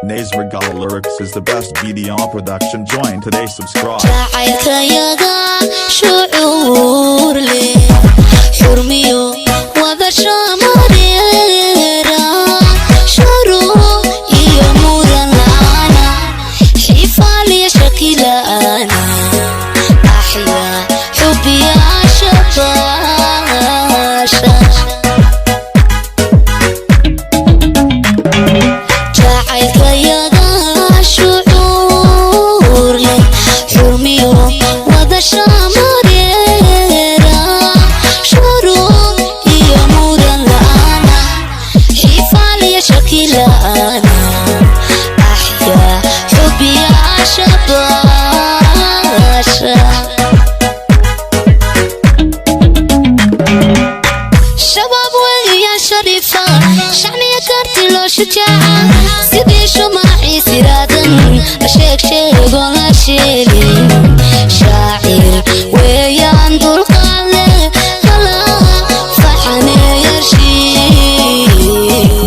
Nazregal Lyrics is the best video production. Join today, subscribe. Jacaylkayaga shucuur leh, xurmiyo wada shamareera, shuruuc iyo muran la'aana, xifaaliya shaki la'aana, axyaa xubiya shabaasha. Jacaylkayaga shucuur leh, xurmiyo wada shamareera, shuruuc iyo muran la'aana, xifaaliya shaki la'aana, axyaa xubiya shabaasha. Shabaab weeyaan shariifa, shacniya karti loo shujaaca, sidii shumacii siraadan la sheeg sheegoon la sheegin, shaacir weeyaan dulqaad leh, hala faxaneeyashiin.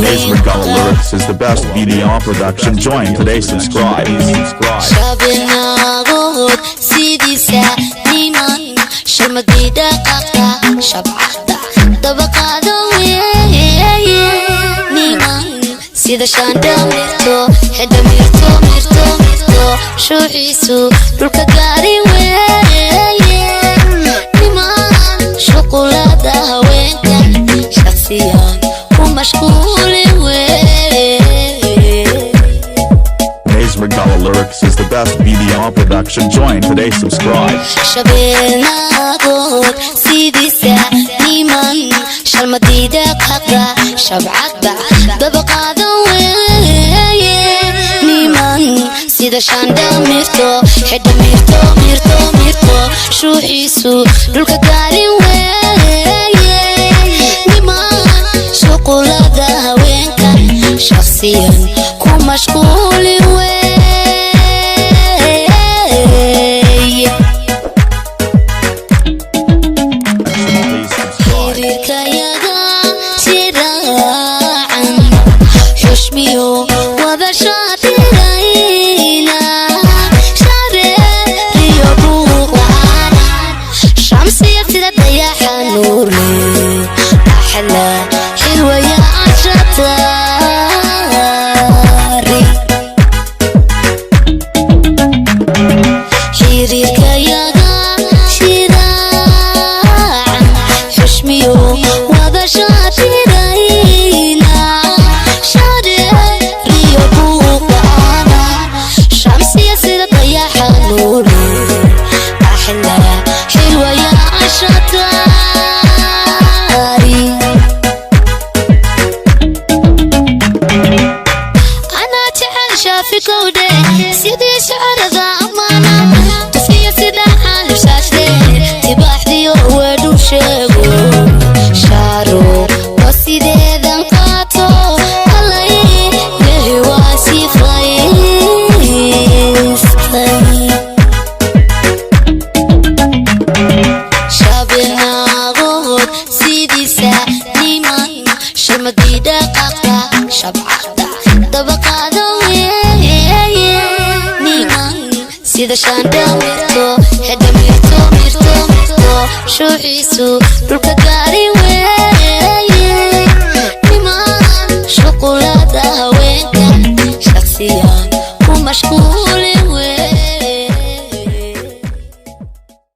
Nazregal Lyrics is the best video production. Join today, subscribe. Subscribe. Shabinaagood sidiisa niman sharmadii dhaqaqa shabcada dabaqaado weeye, niman sida shaandha mirto xidha mirto mirto mirto, shuuxiisu dhulka gaari weeye, niman shuqulada haweenka shaqsiyan ku mashquuli weeye. Nazregal Lyrics is the best video production. Join today, subscribe. Shabeenagood sidiisa niman shalmadiida qaqa shabcadba dabaqaado weeye, niman sida shaandha mirto xidha mirto mirto mirto, shuuxiisu dhulka gaarin weeye, niman shuqulada haweenka shaqsiyan ku mashquuli weeye. Please subscribe. Xiriirkayaga shiraacan, xushmiyo wada shaatirayna, shareeriyo buuq la'aana, shamsiya sida dayaxa nuurle, axla xilwaya anshatari. Xiriirkayaga shiraacan, xushmiyo wada shaatirayna, shareeriyo buuq la'aana, shamsiya sida dayaxa nuurle, axla xilwaya anshatari. Anaa jecel shaafi kowdhe, sidii shacarada ammaana tufiya, sida xaalibshaashle tibaaxdiyo weedhu sheego, shaaro oo sideedan qaato, allay yahi waa sifaystay. Shabinaagood sidiisa niman sharmadii dhaqaqa shabcada dabaqaado weeye, niman sida shaandha mirto xidha mirto mirto mirto, shuuxiisu dhulka gaari.